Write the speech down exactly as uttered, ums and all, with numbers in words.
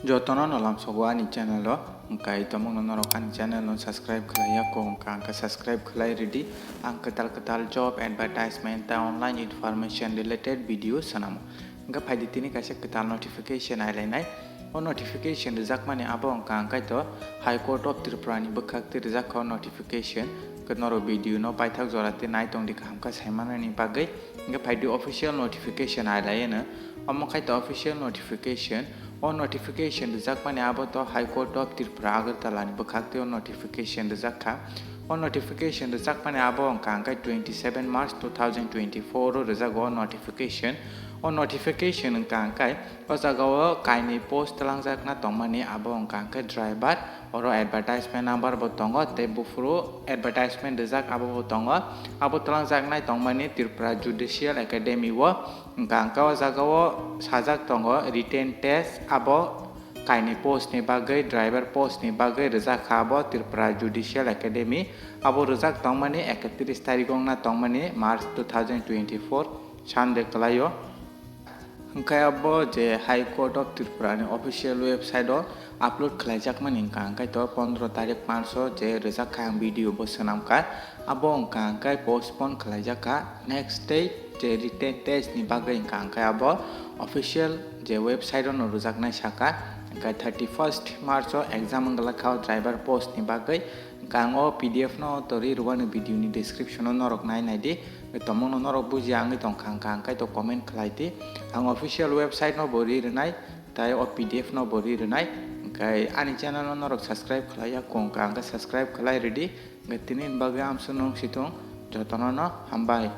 Jotono no lamsogo ani channel o, hwnkhe tomongno norok ani channel no subscribe khlai ya kho, hwnkhe ang khe subscribe khlai rwdi. Ang kwtal kwtal job advertisement tei online information related video swnamo. Hwnkhe phaidi tini kaisa kwtal notification ailainai. O notification rwjakmani abo hwnkha hwnkhe to High Court of Tripura ni bwkhak twi rwjak kha o notification. Hwnkhe norok video no paithak jora tei nai tongdi kaham khe saimanani bagwi. Hwnkhe phaidi official notification ailaino. Omo khai to official notification. O notification rwjakmani abo to High Court of Tripura Agartala ni bwkhak twi o notification rwjak kha. O notification rwjakmani abo hwnkha hwnkhe twenty seven March two thousand twenty four o rwjago o notification. O notification hwnkha hwnkhe o jaga o kainwi post twlangjakna tongmani abo hwnkha hwnkhe driver, oro advertisement number bo tongo tei buphuru advertisement rwjak abo bo tongo. Abo twlangjaknai tongmani Tripura Judicial Academy o. Hwnkha hwnkhe o jaga o sajak tongo written test, abo kainwi post ni bagwi, driver post ni bagwi rwjak kha abo Tripura Judicial Academy. Abo rwjak tongmani ekatris tarik wngna tongmani March two thousand twenty four Sunday kwlaio. Hwnkhe abo je High Court of Tripura ni official website o upload khlaijakmani hwnkha hwnkhe to pondro tarik March o je rwjak kha ang video bo swnam kha, abo hwnkha hwnkhe postpone khlaijak kha next day je written test ni bagwi hwnkha hwnkhe abo official je website o no rwjaknai saka. Hwnkhe thirty first March o exam wngla kha o driver post ni bagwi. Hwnkhe ang o P D F no to ri rwani video ni description o norok nai nai di. Tomongno norok buji wngwi tongkha hwnkha hwnkhe to comment khlai di. Ang official website no bo ri rwnai, tai o P D F no bo ri rwnai. Hwnkhe ani channel no norok subscribe khlai ya kho hwnkha hwnkhe subscribe khlai rwdi. Hwnkhe tini ni bagwi amsuk nung si thung, jotono no hambai.